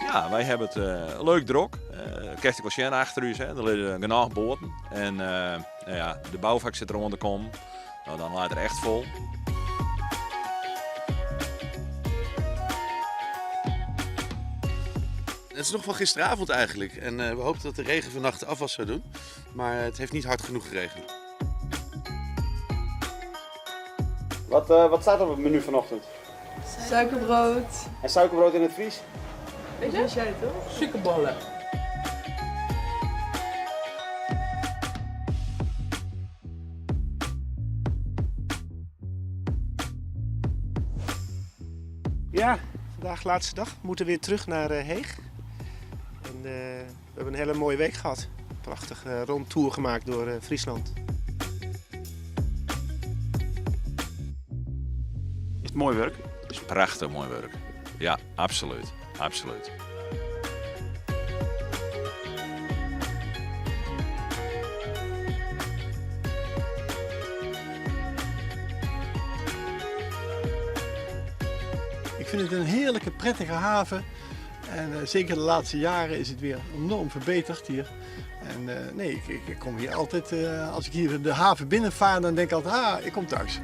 Ja, wy hawwe it leuk drok. Kinst ek wol sjen achter ús, hè. Der lizze genôch boaten. En no ja, de boufak sit der oan te kommen. No, dan leit er echt fol. Het is nog van gisteravond eigenlijk. En we hoopten dat de regen vannacht de afwas zou doen. Maar het heeft niet hard genoeg geregend. Wat, wat staat er op het menu vanochtend? Suikerbrood. En suikerbrood in het Fries? Weet je? jij toch? Sûkerbollen. Ja, vandaag laatste dag. We moeten weer terug naar Heeg. En we hebben een hele mooie week gehad. Prachtige rondtour gemaakt door Friesland. Is it moai wurk? It is prachtich moai wurk. Ja, absolút. Absolút. Ik vind het een heerlijke, prettige haven. En zeker de laatste jaren is het weer enorm verbeterd hier. En nee, ik kom hier altijd, als ik hier de haven binnenvaar, dan denk ik altijd, ah, ik kom thuis.